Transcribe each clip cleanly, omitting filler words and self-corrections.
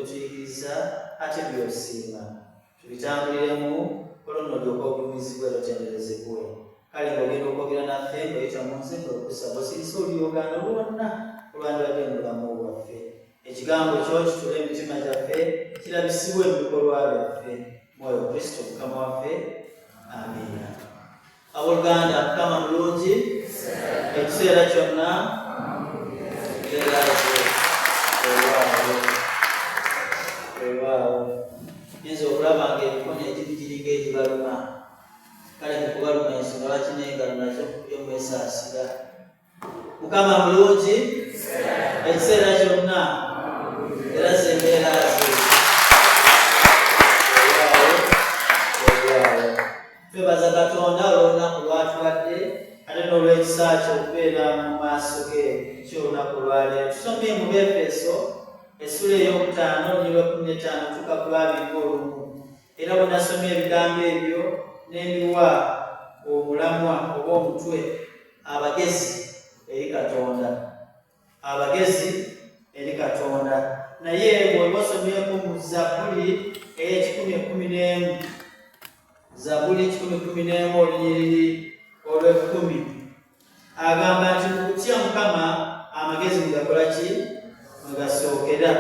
By'otuyigiriza ate by'osiima tubitambuliremu, olwo nno olyoke ogulumizibwe era otenderezebwe. Kale ng'ogenda okwogera naffe ng'oyita mu nze, nkusaba osirise oluyoogaano lwonna olwandibadde mu bulamu bwaffe. Ekigambo kyo kitule emitima gyaffe, kirabisibwe mu bikolwa byaffe. Mwoyo Kristo Mukama waffe, amiina. Abooluganda, Mukama mulungi ekiseera kyonna era weewaawo, weewaawo. Nyinza okulaba nga emikono egimu giringa egibaluma, kale mu kubaluma ensonga lwaki n'engalo nazo yo mwesaasira. Mukama mulungi ekiseera kyonna era zembeera ze. Twebaza Katonda olw'olunaku lwatuwadde ate n'olw'ekisa kye okubeera mu maaso ge ky'olunaku olwaleero. Tusomye mu Befeso essula ey'okutaano olunyiriri lw'ekumi n'etaano tuuka ku lwabiri mu olumu, era bwe nasomye ebigambo ebyo ne mbiwa omulamwa oba omutwe, "Abagezi eri Katonda", abagezi eri Katonda. Naye bw'oba osomyeko mu Zabbuli ey'ekikumi ekkumi n'emu, Zabbuli 111, olunyiriri olw'ekkumi, agamba nti mu kutya Mukama amagezi mugakola ki? Mwegasookera.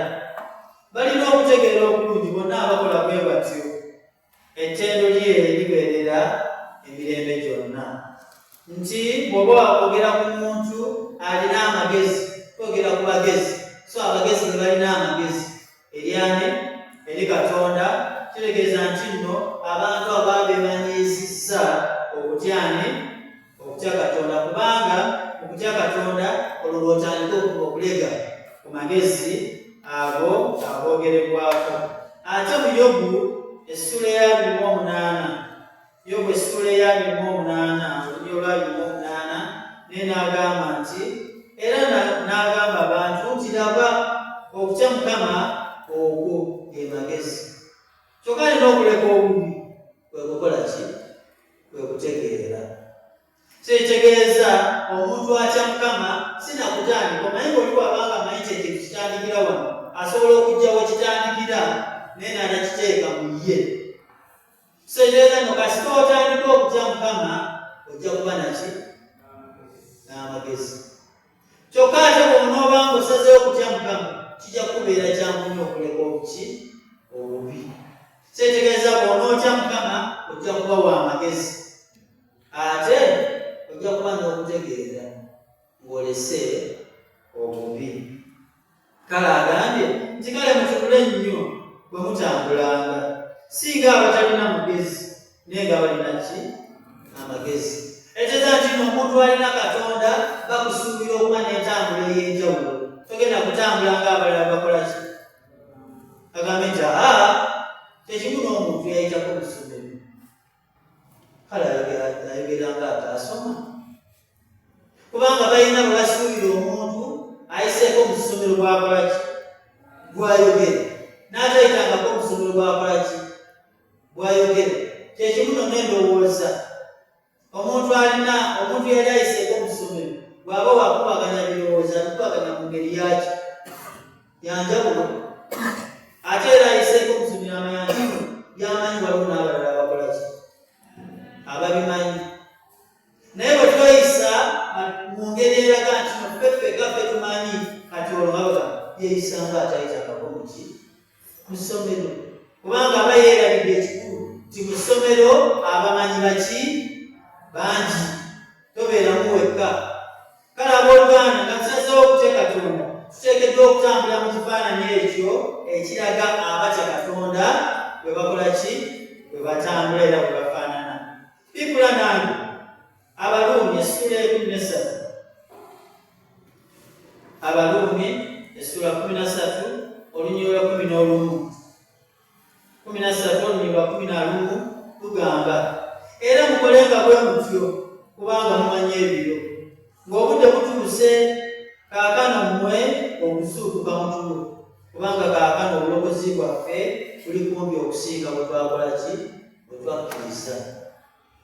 Balina okutegeera okulungi bonna abakola bwe batyo. Ettendo lye libeerera emirembe gyonna. Nti bw'oba wakwogera ku muntu alina amagezi, twogera ku bagezi. So abagezi bwe balina amagezi eryani eri Katonda, kitegeeza nti nno abantu aba beemanyiizizza okutyani, okutya Katonda, kubanga okutya Katonda olwo lw'otandika okulega ku magezi ago agoogerebwako. Ate mu Yobu essula eya 28, Yobu essula eya 28, olunyiriri olwa 28, naye n'agamba nti era n'agamba abantu nti, "Laba, okutya Mukama okwo ge magezi, kyokka alina okuleka obubi kwe kukola ki? Kwe kutegeera." Kitegeeza omuntu atya Mukama sinakutandika omanyi ngaoli bw'abanga amanyi nti ekintu kitandikira wano, asobola okujja we kitandikira naye n'atakiteeka mu ye. Kitegeeza no kasita otandika okutya Mukama, ojja kuba naki? N'amagezi. Kyokka ate bw'onoobanga osazeewo okutya Mukama, kijja kukubeera kyangu nnyo okuleka obuki? Obubi. Kyetegeeza bw'onootya Mukama, ojja kuba wa magezi ate ojja kuba n'okutegeera ng'olese obubi. Kale agambye nti, "Kale mutunule nnyo bwe mutambulanga, si nga abatalina mugezi, naye nga balina ki? Amagezi." Eteeza nti no omuntu alina Katonda bakusuubira okuba n'entambula ey'enjawulo. Togenda kutambula ng'abalala bakola ki? Agambe nti aa kyekimu n'omuntu yayitako mu ssomero, kale ayogera nga ataasoma, kubanga balina bwe basuubira omuntu ayiseeko mu ssomero bwakola ki? Bwayogera, n'atayitangako mu ssomero bwakola ki? Bwayogera. Kyekimu no n'endowooza. Omuntu alina, omuntu yali ayiseeko mu ssomero, bw'aba wakubaganya birowoozo, abikubaganya mu ngeri yaki? Yanjawulo. Ate era ayiseeko mu ssomero amanya nti byamanyi waliwo n'abalala abakola ki? Ababimanyi. Naye bwe tweyisa mu ngeri eraga nti no ffe ffekka ffe tumanyi, kati olwo nga baga yeeyisa nga atayitangako muki? Mu ssomero, kubanga aba yeerabidde ekikulu nti mu ssomero abamanyi baki? Bangi, tobeeramu wekka. Kale abooluganda, nga tusazeewo okutya Katonda, tuteekeddwa okutambula mu kifaananyi ekyo ekiraga abatya Katonda bwe bakola ki? Bwe batambula era bwe bafaanana. Bikula nange Abaruumi essula 13, Abaruumi essula 13, olunyiriri lwa 11, 13 olunyiriri lwa 11 lugamba, "Era mukolenga bwe mutyo, kubanga mumanyi ebiro, ng'obudde butuuse kaakano mmwe okuzuukuka mu tulo, kubanga kaakano obulokozi bwaffe buli kumpi okusinga bwe twakola ki? Bwe twakkiriza."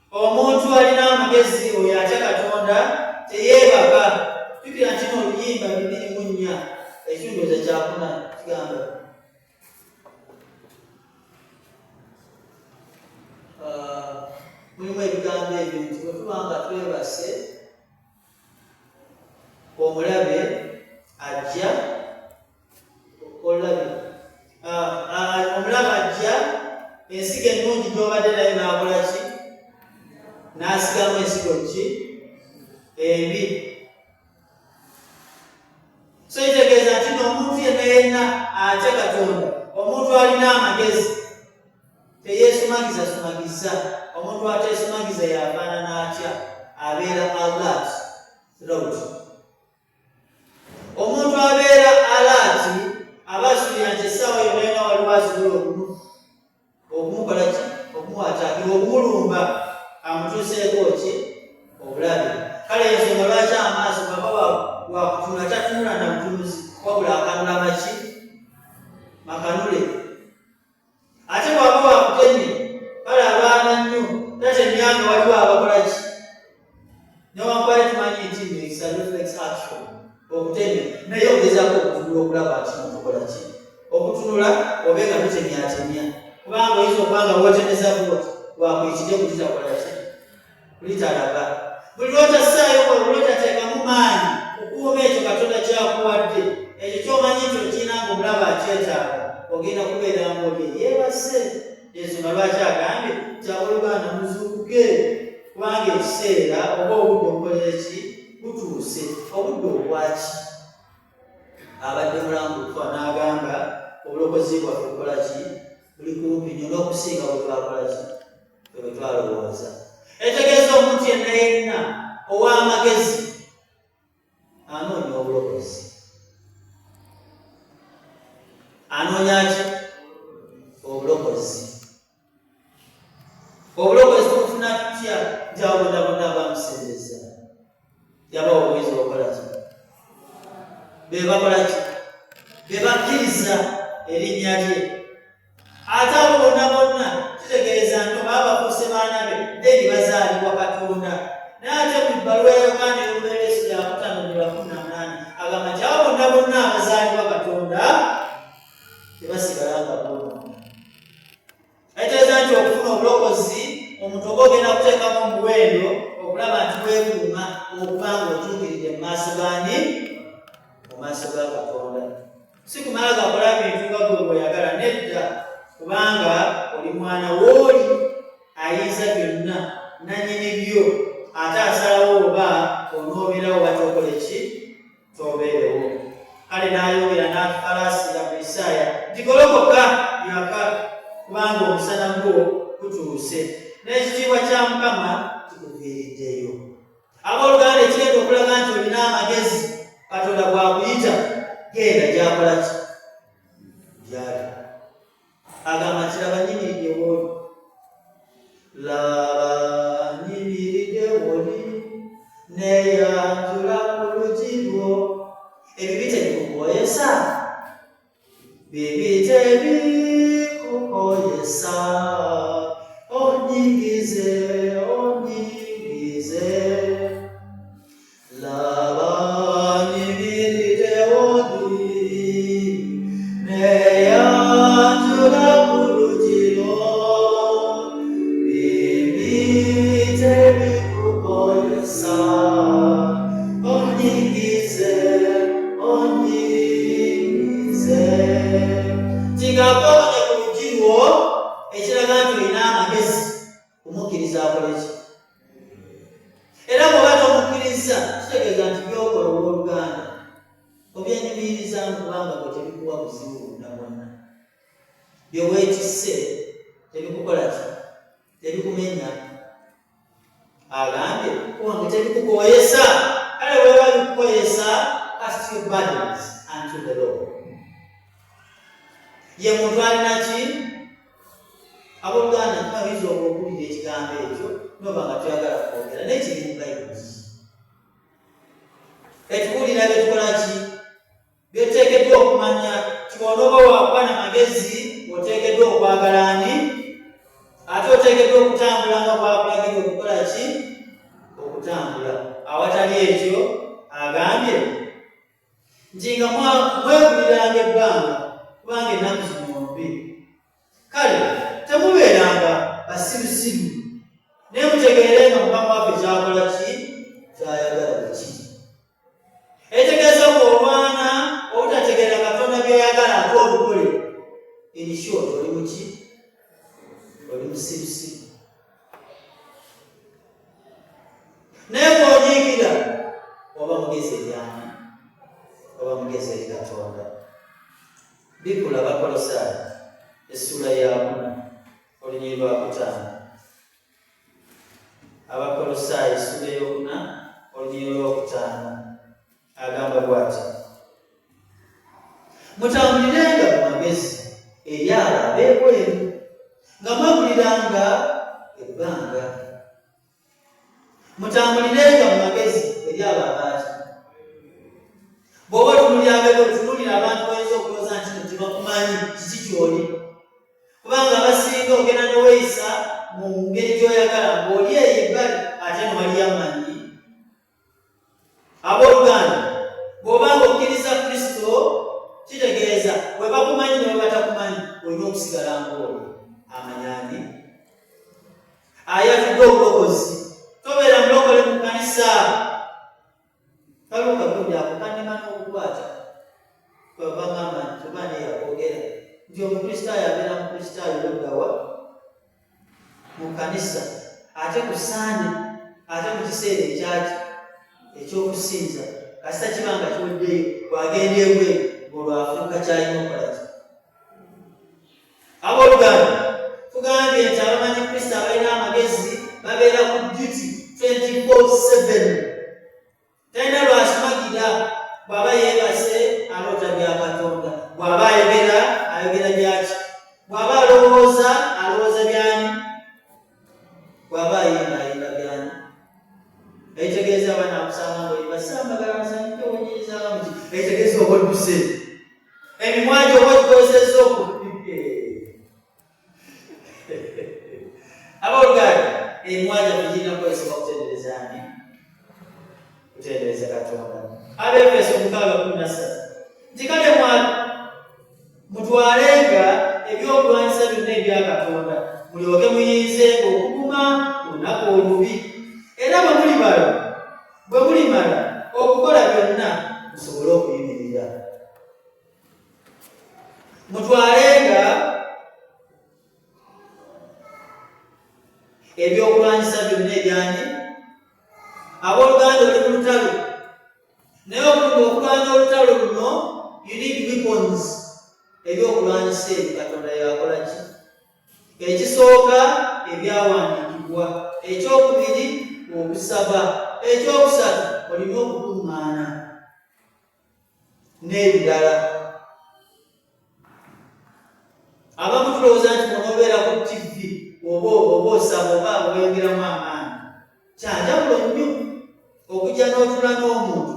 Omuntu alina amagezi, oyo atya Katonda, teyeebaka. Jjukira nti n'oluyimba 204, ekirowoozo kyakuna kigamba Mulimu ebigambo ebyo nti bwe tuba nga twebase omulabe ajja olabe omulabe ajja ensigo ennungi gy'obadde nayo n'akola ki n'asigamu ensigo ki embi so kitegeeza nti n'omuntu yenna yenna atya Katonda omuntu alina amagezi teyeesumagiza sumagiza omuntu ateesumagiza yafaanana atya abeera alert throughout omuntu abeera alert aba asuubira nti essaawa yonna yonna waliwo asobola okumukola ki okumuwatakira okumulumba amutuuseeko ki obulabe kale ensonga lwaki amaaso baba wakutunula tatunula na butunuzi wabula akanula maki makanule ate bwaba wakutemye kale abaana nnyo tatemya nga waliwo abakola ki newankubadde tumanyi nti it's a reflex action okutemya naye ogezaako okutunula okulaba nti notukola ki okutunula obe nga totemyatemya kubanga oyinza okuba nga wotemeza bwoti wakuyitidde kulitakola ki kulitalaba buli lwotassaayo buli lwotateekamu maanyi okukuuma ekyo Katonda kyakuwadde ekyo kyomanyi nti okirina nga omulaba akyetaaga ogenda kubeera ng'oli eyeebase ensonga lwaki agambye nti abooluganda muzuukuke kubanga ekiseera oba obudde obukolera ki butuuse obudde obwaki abadde mulamu kufa n'agamba obulokozi bwaffe bukola ki buli kumpi nnyo n'okusinga bwe twakola ki bwe twalowooza etegeeza omuntu yenna yenna ow'amagezi anoonya obulokozi anoonya ki obulokozi obulokozi tubufuna tutya nti abo bonna bonna bamusembeza yabawa obuyinza obukola ki be bakola ki be bakkiriza erinnya lye ate abo bonna bonna kitegeeza nti baba bafuuse baana be then bazaalibwa Katonda naye ate mu bbaluwa ya Yokaana ey'olubereberye essula ya kutaano olunyiriri lwa 18 agamba nti abo bonna bonna abazaalibwa Katonda tebasigala nga bonoona ekitegeeza nti okufuna obulokozi omuntu oba ogenda kuteekamu omuwendo okulaba nti weekuuma okuba nga otuukiridde mu maaso gani mu maaso ga Katonda si kumala gakola bintu nga gwe bw'oyagala nedda kubanga oli mwana wooli ayinza byonna nanyini byo ate asalawo oba onoobeerawo oba tokole ki tobeerewo kale n'ayongera n'afalaasira mu Isaaya nti golokoka yaka kubanga omusana gwo gutuuse n'ekitiibwa kya Mukama kikuviiriddeyo Abooluganda ekigenda okulaga nti olina amagezi Katonda bw'akuyita genda gy'akola ki gyali agamba nti laba nyimiridde wooli laba nyimiridde woli neyanjula ku lugi lwo ebibi tebikukoyesa Bibi tebikukoyesa onyingize onyingize laba nyimiridde woli neyanjula ku lugi lwo bibi tebikukoyesa onyingize onyingize tingakoonye ku lugi lwo ekiraga nti olina amagezi kumukkiriza akole ki era bw'oba tomukkiriza kitegeeza nti byokola ow'oluganda obyenyumiririzaamu kubanga gwe tebikuwa buzibu bwonna bwonna bye weetisse tebikukola ki tebikumenya agambye kubanga tebikukoyesa kale weba bikukoyesa cast your burdens unto the Lord ye muntu alina ki abooluganda tumayinza okuwulira ekigambo ekyo noba nga toyagala kwogera naye kiri mu bayibuli etubuulira byetukola ki Byoteekeddwa okumanya nti bw'onooba wakuba na magezi oteekeddwa okwagala ani ate oteekeddwa okutambula nga bwakulagira okukola ki okutambula awatali ekyo agambye nti nga mweguliranga ebbanga kubanga ennaku zino mbi kale temubeeranga. Basirusiru, naye mutegeere nga Mukama waffe kyakola ki kyayagala bwe kiri. Ekitegeeza bw'olwana obutategeera Katonda by'ayagala ate obukole, in short oli muki? Oli musirusiru. Naye bw'onyiikira oba mugezi eryani, oba mugezi eri Katonda. Bikkula Abakolosaayi essuula ya 4 olunyiriri lwa 5. Abakolosaayi essuula ey'okuna olunyiriri lw'okutaano agamba bw'ati, Mutambulirenga mu magezi eri abo ab'ebweru, nga mweguliranga ebbanga. Mutambulirenga mu magezi eri abo abaaki. Bw'oba otunuulira ab'ebweru, tunuulira abantu bayinza okulowooza nti no tebakumanyi kiki ky'oli. Kubanga abasinga ogenda ne weeyisa mu ngeri gy'oyagala ng'oli eyo ebbali ate no waliyo amanyi. Abooluganda, bw'oba ng'okkiriza Kristo, kitegeeza bwe bakumanyi ne bwe batakumanyi, olina okusigala ng'oli amanyi ani ayatudde obulokozi. Tobeera mulokole mu kkanisa. Kaliwo kagundi ako kannema n'okukwata bagamba nti oba neyakwogera nti Omukristaayo abeera Mukristaayo luddawa mu kkanisa, ate ku Sande, ate mu kiseera ekyaki eky'okusinza, kasita kiba nga kiweddeyo bw'agenda ebweru ng'olwo afuuka ky'alina okukola ki. Abooluganda, tugambye nti abamanyi Kristo abalina amagezi babeera ku duty 24/7. Talina lw'asumagira. Bw'aba yeebase aloota bya Katonda, bw'aba ayogera ayogera byaki, bw'aba alowooza alowooza byani, bw'aba ayimba ayimba byani. Ekitegeeza abaana akusanga ng'oyimba sambagala nsanyuke wonyirizanga muki, ekitegeeza oba odduse emimwa gyo oba ogikozesezza oku. Abooluganda, emimwa gyaffe girina kukozesebwa kutendereza ani? Kutendereza Katonda. Abeefeso 6:13 nti kale mutwalenga ebyokulwanyisa byonna ebya Katonda, mulyoke muyinzenga okuguma ku lunaku olubi, era bwe mulimala okukola byonna musobole okuyimirira. Mutwalenga ebyokulwanyisa byonna ebyani. Abooluganda, oli mu lutalo, naye okuluma okulwana olutalo luno you need weapons. Ebyokulwanyisa ebyo Katonda yakola ki? Ekisooka ebyawandiikibwa, ekyokubiri okusaba, ekyokusatu olina okukuŋŋaana n'ebirala. Abamu tulowooza nti bw'onobeera ku ttivi oba oba osaba oba weyongeramu amaanyi. Kyanjawulo nnyo okujja n'otuula n'omuntu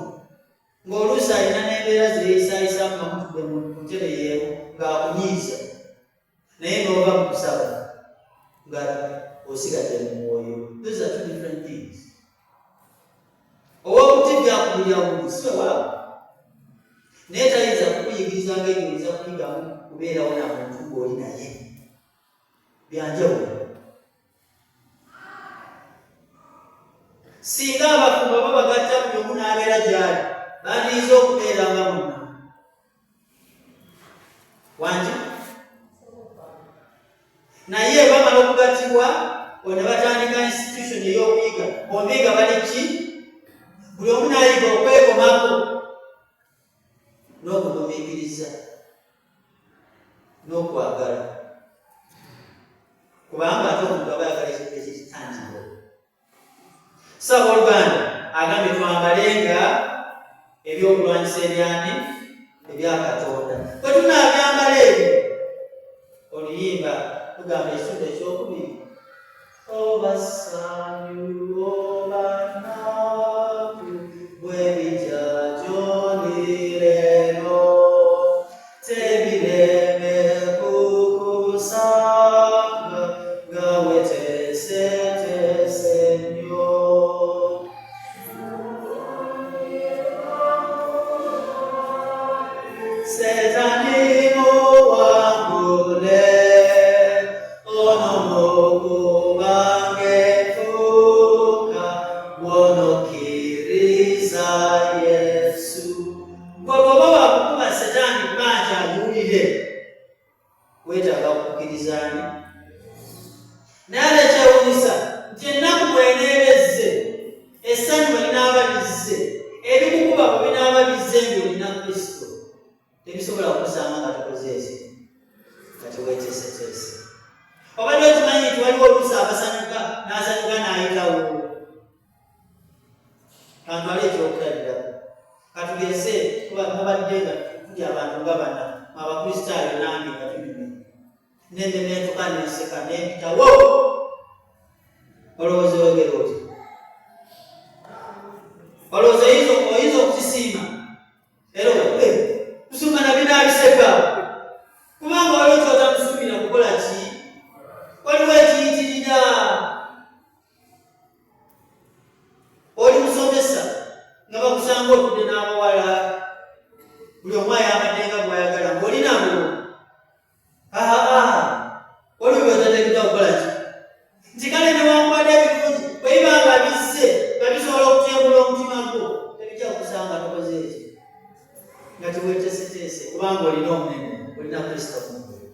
ng'oluusi alina n'embeera ze yeeyisaayisaamu nga mutudde mu ntebe y'emu ng'akunyiiza, naye n'ova mu kusaba nga osigadde mu mwoyo. Those are two different things. Ow'oku ttivi akubulira bubi si wewaabwe, naye tayinza kukuyigiriza ng'egyo oyinza kuyigamu kubeerawo na muntu ng'oli naye. Byanjawulo. Singa abafumbo babagatta buli omu n'abeera gy'ali, bandiyinza okubeera nga bonna. Wangi? Naye bamala okugattibwa ne batandika institution ey'okuyiga, bombi nga bali ki, buli omu n'ayiga okwekomako n'okugumiikiriza n'okwagala, kubanga ate omuntu aba ayagala ekintu ekiri tangible. So abooluganda, agambye twambalenga ebyokulwanyisa ebyani? Ebya Katonda. Bwe tunaabyambala ebyo, oluyimba tugamba ekitundu ekyokubiri, oba ssanyu oba nnaku bwe bijja gy'oli leero, tebireme kukusanga nga weteeseteese nnyo. Setani muwangule ono muku Otegedde weetaaga kukkiriza ani? Naye ate kyewunyisa nti ennaku bw'eneeba ezze, essanyu bwe linaaba lizze, ebikukuba bwe binaaba bizze ng'olina Kristo, tebisobola kukusanga nga tokoze eki, nga teweeteeseteese. Obadde okimanyi nti waliwo oluusi abasanyuka n'asanyuka n'ayitawo? Kantwale ekyokulabirako. Katugeze kuba mubadde nga tuli abantu nga bana, Abakristaayo nange nga tunyumya, nende nentuka nenseka nempitawo. Olowooza oyogera oti? Olowooza oyinza okukisiima? Era kusumba na binaabiseka, kubanga waliwo kyotamusuubira kukola ki, waliwo ekiyitirira. Oli musomesa nga bakusanga otudde n'abawala, buli omu ayambadde nga bw'ayagala, ng'oli nabo. Aa, waliwo byotateekeddwa kukola ki, nti kale newankubadde ebirungi bwe biba nga bizze nga bisobola okutembula omutima gwo, tebijja kukusanga tokoze eki, nga teweeteeseteese, kubanga olina omunene, olina Kristo mu ggwe.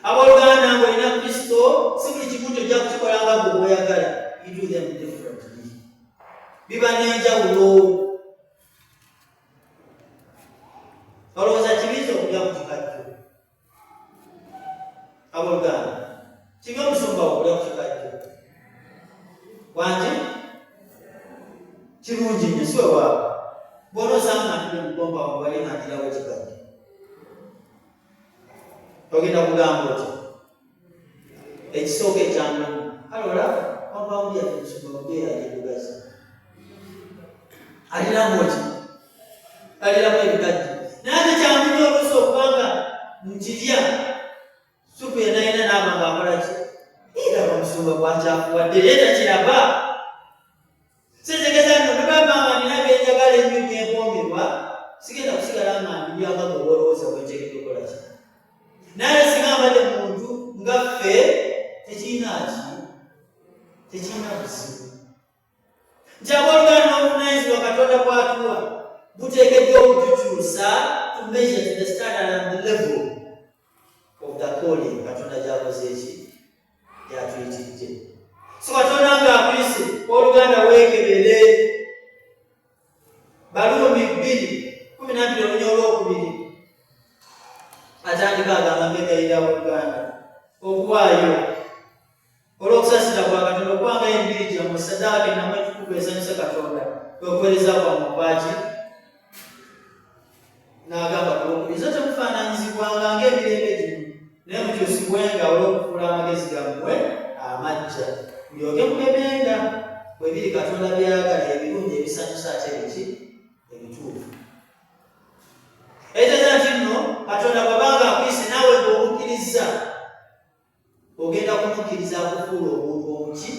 Abooluganda, ng'olina Kristo, si buli kimu nti ojja kukikola nga gwe bw'oyagala. You do them differently, biba n'enjawulo. Olowooza kibiiza okulya ku kikajjo? Abooluganda, kibi omusumba okulya ku kikajjo? Wangi, kirungi nnyo, si wewaabwe. Bw'onoosanga nga ntudde mu kompawundi wali nga ndirawo ekikajjo, ogenda kugamba oti ekisooka ekyangumu, kale olaba kompawundi yaffe musumba mubeera agiddugaza, alinamu ki? Aliramu ebikajjo. Naye ate kyangu nnyo oluusi okubanga nkirya supu yenayina naaba nga akola ki, iraba omusumba gwakyafuwadde ye takiraba. Sitegeza nno bwe baba nga nina byenjagala ennyo byempomerwa, sigenda kusigala nga mbirya nga gwe bw'olowooza bwenteekeddwa okukola ki. Naye singa mbadde muntu nga ffe, tekirina ki, tekirina buzibu. Nti abooluganda, n'obuvunaanyizibwa Katonda bw'atuwa buteekeddwa okutukyusa to measure to the standard and the level of the calling Katonda gy'akoze eki, gy'atuyitidde. So Katonda ng'akuyise, oluganda, weekebere. Baluumi 2:12 olunya olwokubiri atandika agamba, mbegayirira abooluganda, okuwaayo olw'okusaasira kwa Katonda okuwangayo emibiri gyammwe ssaddaaka ennamu etukuvu esanyusa Katonda, kwe kuweereza kwammwe okwaki. N'agamba ku lwokubiri, so temufaananyizibwanga ng'emirembe gino, naye mukyusibwenga olw'okufuula amagezi gammwe amaggya, mulyoke mugemenga bwe biri Katonda by'ayagala, ebirungi, ebisanyusa, ate biki, ebituufu. Ekitegeeza nti nno Katonda bw'abanga akuyise naawe ng'omukkirizza, ogenda kumukkiriza akufuula omuntu omuki,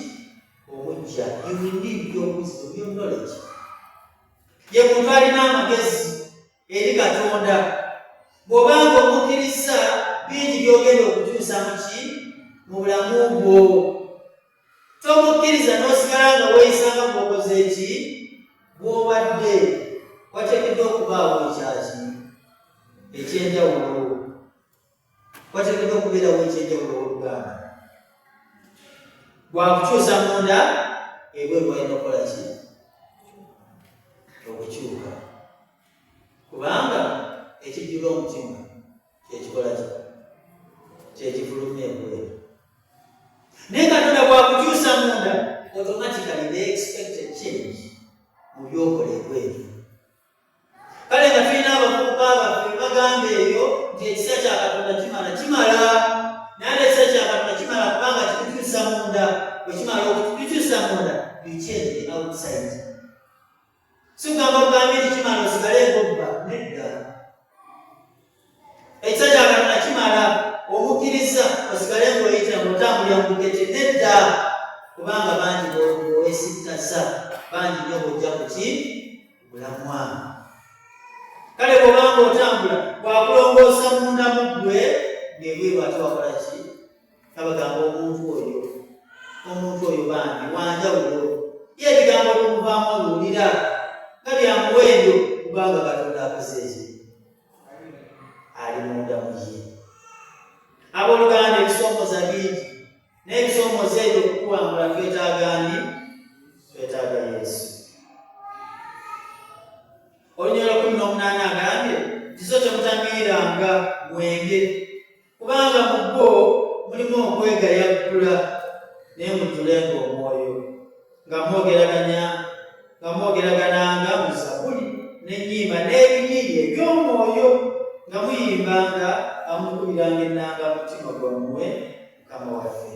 omuggya. You will need your wisdom, your knowledge. Ye muntu alina amagezi eri Katonda. Bw'obanga omukkiriza, bingi by'ogenda okukyusa mu ki, mu bulamu bwo. Tomukkiriza n'osigala nga weeyisa nga bw'okoze eki, bw'obadde. Wateekeddwa okubaawo ekyaki, ekyenjawulo. Wateekeddwa okubeerawo ekyenjawulo, oluganda. Bwakukyusa munda, ebweru walina okukola ki? Okukyuka, kubanga ekijjula omutima kyekikola ki, kyekifulumya ebweru. Naye Katonda bwakukyusa munda, automatically they expect a change mu byokola ebweru. Kale nga tulina abavubuka baffe bagamba eyo nti ekisa kya Katonda kimala, kimala. Naye ate ekisa kya Katonda kimala kubanga kikukyusa munda. Bwe kimala okutukyusa munda, you change the outside. Si kugamba kugambye nti kimala osigale ng'obba, nedda. Ekisa kya Katonda kimala omukkiriza osigale ng'oyitira ng'otambulira mu bukete, nedda, kubanga bangi bw'owesittaza, bangi nnyo bw'ojja ku ki, bulamwa. Kale bw'obanga otambula, bwakulongoosa munda mu ggwe, ng'ebweru ate wakola ki? Kabagamba omuntu oyo bambi wanjawulo, ye ebigambo bimuvaamu obiwulira nga bya muwendo, kubanga Katonda akoze eki, ali munda. mu ye. Abooluganda, ebisoomooza bingi, naye ebisoomooza ebyo okukuwangula twetaaga ani? Twetaaga Yesu. Olunyiriri 18 agambye nti so temutamiiranga mwenge, kubanga mu gwo mulimu okwegayaggula, naye mujjulenga omwoyo, nga mwogeraganya nga mwogeragananga mu zabuli n'ennyimba n'ebiyiiye eby'omwoyo, nga muyimbanga nga mukubiranga ennanga mu mutima gwammwe Mukama waffe.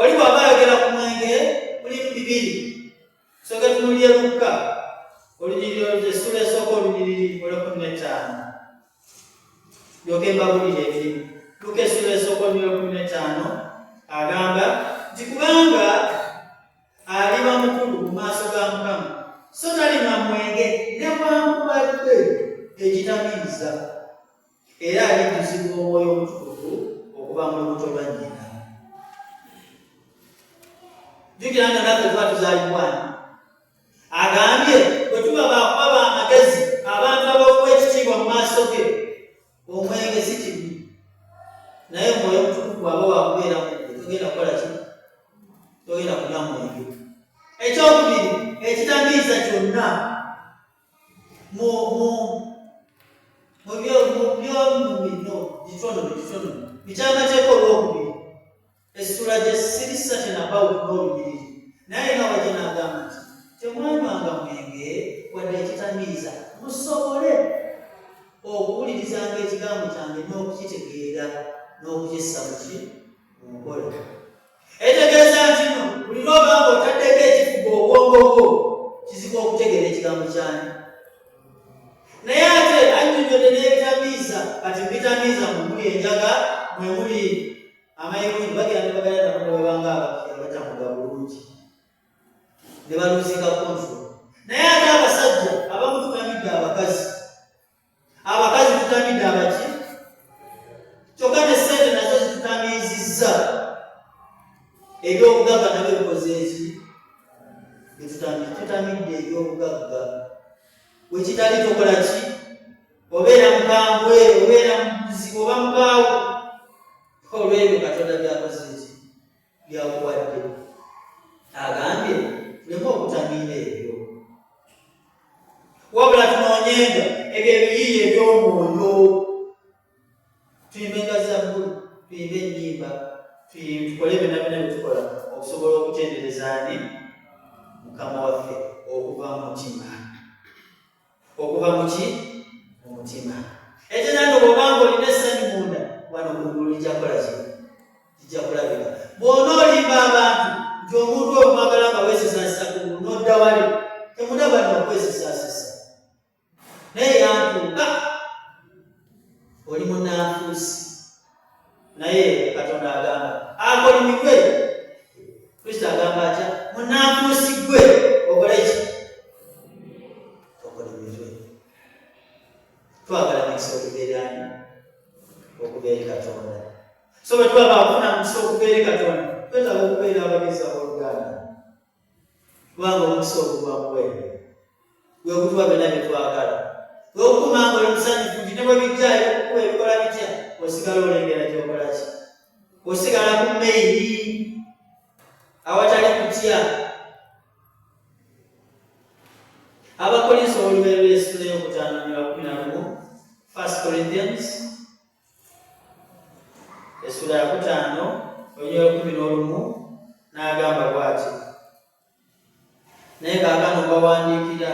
Oli bw'aba ayogera ku mwenge mulimu bibiri. Tusooke tunuulire Lukka olunyiriri essula esooka olunyiriri olwekumi n'etaano, ndyoke mbabulire ebirimu. Lukka essula esooka olunyiriri olwekumi n'etaano agamba nti kubanga aliba mukulu mu maaso ga Mukama, so talinywa mwenge newankubadde ekitamiiza, era alijjuzibwa Omwoyo Omutukuvu okuva mu lubuto lwa nnyina. Jjukira nga naffe tuba tuzaalibwani. Agambye bwe tuba bakuba b'amagezi, abantu abaweebwa ekitiibwa mu maaso ge, omwenge si kibi, naye Omwoyo Omutukuvu bw'aba wakubeera mu ggwe, togenda kukola ki? Togenda kunywa mwenge. Ekyokubiri, ekitamiiza kyonna mu bino Deuteronomy ekyamateeka olwokubiri essula gye siri certain about n'olunyiriri, naye nga wajja n'agamba nti temwanywanga mwenge wadde ekitamiiza, musobole okuwulirizanga ekigambo kyange n'okukitegeera n'okukissa muki mu nkola. Etegeeza nti no buli lwoba nga otaddeko ekifuga obwongo bwo, kizibu okutegeera ekigambo kyani. Naye ate annyonnyodde n'ebitamiiza. Kati mubitamiiza mwe muli enjaga, mwe muli amayirungi, bagenda ne bagala nabo ne babanga abatamuga bulungi ne baluzinga control. Naye ate abasajja abamu tutamidde abakazi, abakazi tutamidde abaki, kyokka ne ssente nazo zitutamiizizza. Ebyobugagga nabyo bikoze eki? Tutamidde ebyobugagga. Wekitali tokola ki? Obeera mukambwe, obeera mubuzibu, oba mukaawu olw'ebyo Katonda byakoze eki? Byakuwadde. Agambye tuleme okutamiira ebyo, wabula tunoonyenga ebyo ebiyiiye eby'omwoyo, tuyimbenga zabbuli, tuyimbe ennyimba, tukole byonna byonna byetukola okusobola okutendereza ani? Mukama waffe, okuva mu mutima, okuva muki? Mu mutima. Ekyo nange bw'obanga olina essanyu munda, wano kungulu lijja kukola ki? Lijja kulabika. Bw'ona olimba abantu nti omuntu oyo mwagala nga weesesaasisa kungulu, n'odda wali temulaba nno okwesesaasisa, naye yantuuka, oli munanfuusi. Naye Katonda agamba akolimirwe. Kristo agamba atya? Munanfuusi gwe, okole ki? Okolimirwe. Twagala mikisa okuva eri ani? Okuva eri Katonda. So bwe tuba bakufuna mukisa okuva eri Katonda, twetaaga okubeera abagezi, abooluganda, kubanga omukisa ogwo gwa muwendo, gwe gutuwa byonna bye twagala, gwekukuma nga oli musanyufu nti ne bwe bijjayo okukuba ebikola bitya, osigala olengera gyokola ki, osigala ku meyiri awatali kutya. Abakolinso olubereberye essula eyokutaano nyola 11, First Corinthians essula yakutaano olunyiriri 11, n'agamba bw'ati: naye kaakano mbawandiikira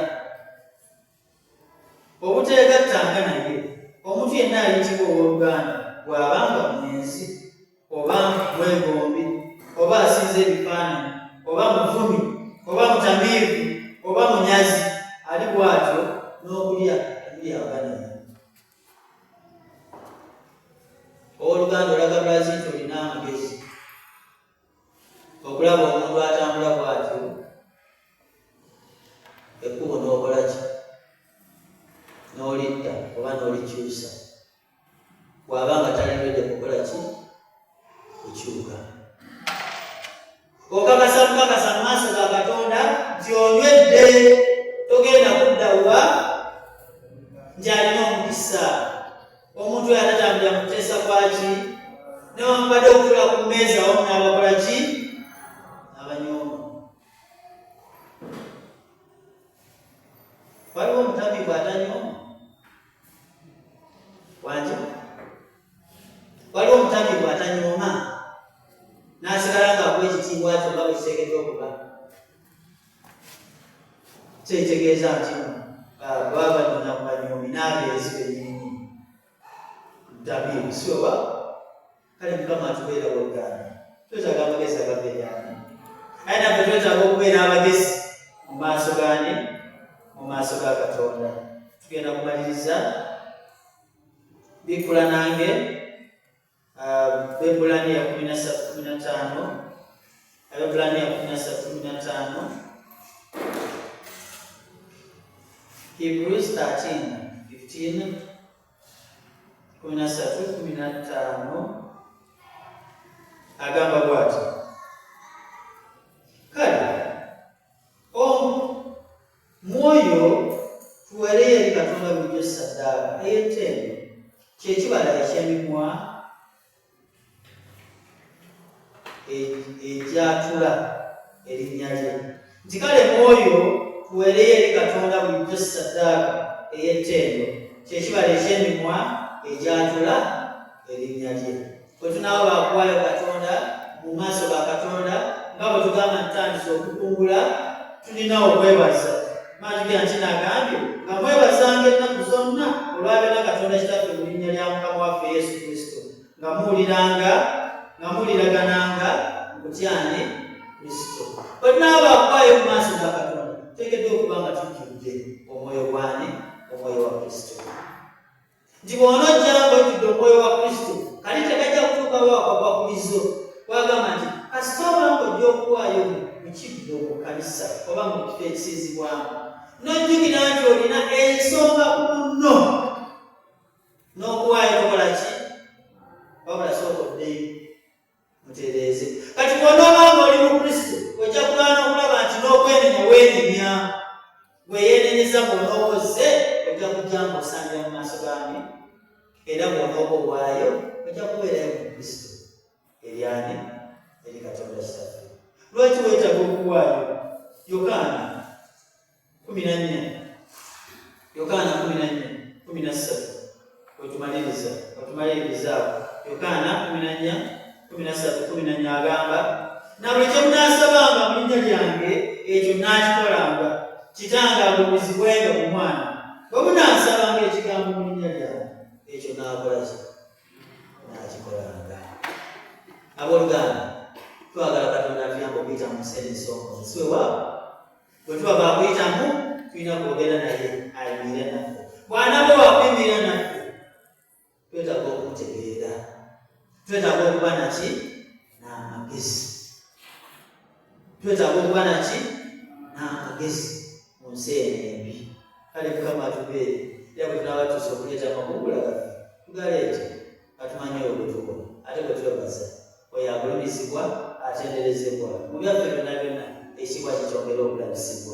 obuteegattanga naye omuntu yenna ayitibwa owooluganda bw'abanga mwenzi, oba mwegombi, oba asinza ebifaananyi, oba muvumi, oba mutamiivu, oba munyazi. Ali bw'atyo n'okulya temulyanga naye. Owooluganda, olaga bulazi nti olina amagezi okulaba omuntu atambula bw'atyo ekkubo n'okola ki? N'olitta oba n'olikyusa bw'aba nga talibedde kukola ki? Kukyuka. Okakasa bukakasa mu maaso ga Katonda nti onywedde, togenda kudda wa nti alina omukisa. mukisa omuntu oyo atatambulira mu kuteesa kwaki newankubadde okutuula ku mmeeza awamu n'abakola ki abanyooma. Waliwo omutamiivu atanyooma wangi, waliwo omutamiivu atanyooma n'asigala ng'akuwa ekitiibwa kyo nga bwe kiteekeddwa okuba. Kyetegeeza nti baba banyooma ku banyoomi n'abeezi bennyininyini mutamiivu si oba kale mukama atubeera woluganda twetaaga amagezi agava eryani aye naffe twetaaga okubeera abagezi mu maaso gani mu maaso ga katonda tugenda kumaliriza bikula nange Bebulaniya 13:15 Abebbulaniya 13:15 Hebrews 13:15 13:15 agamba bwati kale mwoyo tuweereyo eri katonda bulijjo ssaddaaka ey'ettendo kyekibala eky'emimwa egyatula erinnya lye nti kale mwoyo tuweereyo eri katonda bulijjo ssaddaaka ey'ettendo kyekibala eky'emimwa egyatula erinnya lye bwe tunaaba bakuwaayo katonda mu maaso ga katonda nga bwe tugamba ntutandise okukungula tulina okwebaza manjukira nti nagambye nga mwebazanga ennaku zonna olwa byonna katonda kitaffe mu linnya lya mukama waffe yesu kristo nga muwuliranga nga muwuliragananga mu kutyane kristo bwe tunaaba bakuwaayo mu maaso ga katonda tuteekeddwa okuba nga tujjudde omwoyo gwani omwoyo wa kristo nti bw'onojja ng'ojjudde omwoyo wa Kristo kali tekajja kutuukawo akakwakulizo kwagamba nti kasita oba ng'ojja okuwaayo mu kibbo mu kkanisa oba mu kifo ekisinzibwamu n'ojjukira nti olina ensonga ku munno n'okuwaayo tokola ki wabula sooka oddeyo mutereeze kati bw'onooba ng'oli mu kristo ojja kulwana okulaba nti n'okwenenya weenenya gwe yeenenyeza bw'onooba ozze ojja kujja ng'osangira mu maaso gaani era bw'onooba owaayo ojja kubeerayo mu kristo eryani eri katonda kitaffe lwaki weetaaga okuwaayo yokaana 14 Yokaana 14:13 wetumaliriza wetumaliriza awo Yokaana 14:13 14 agamba na buli kye munaasabanga mu linnya lyange ekyo naakikolanga kitange agulumizibwenga mu mwana bwe munaasabanga ekigambo mu linnya lyange ekyo naakola ki naakikolanga abooluganda twagala katonda atuyamba okuyita mu nsi eno ensonga si weewaawo Bwe tuba baakuyitamu tulina kwogera naye ayimirire naffe. Bw'anaaba wakuyimirira naffe twetaaga okumutegeera, twetaaga okuba naki n'amagezi, twetaaga okuba naki n'amagezi mu nsi eno embi. Kale Mukama atubeere era bwe tunaaba tutuuse okuleeta amakungula gaffe tugaleete nga tumanyi oyo gwe tuwa ate gwe twebaza. Oyo agulumizibwa atenderezebwa mu byaffe byonna byonna ekitiibwa kye kyongere okulabisibwa.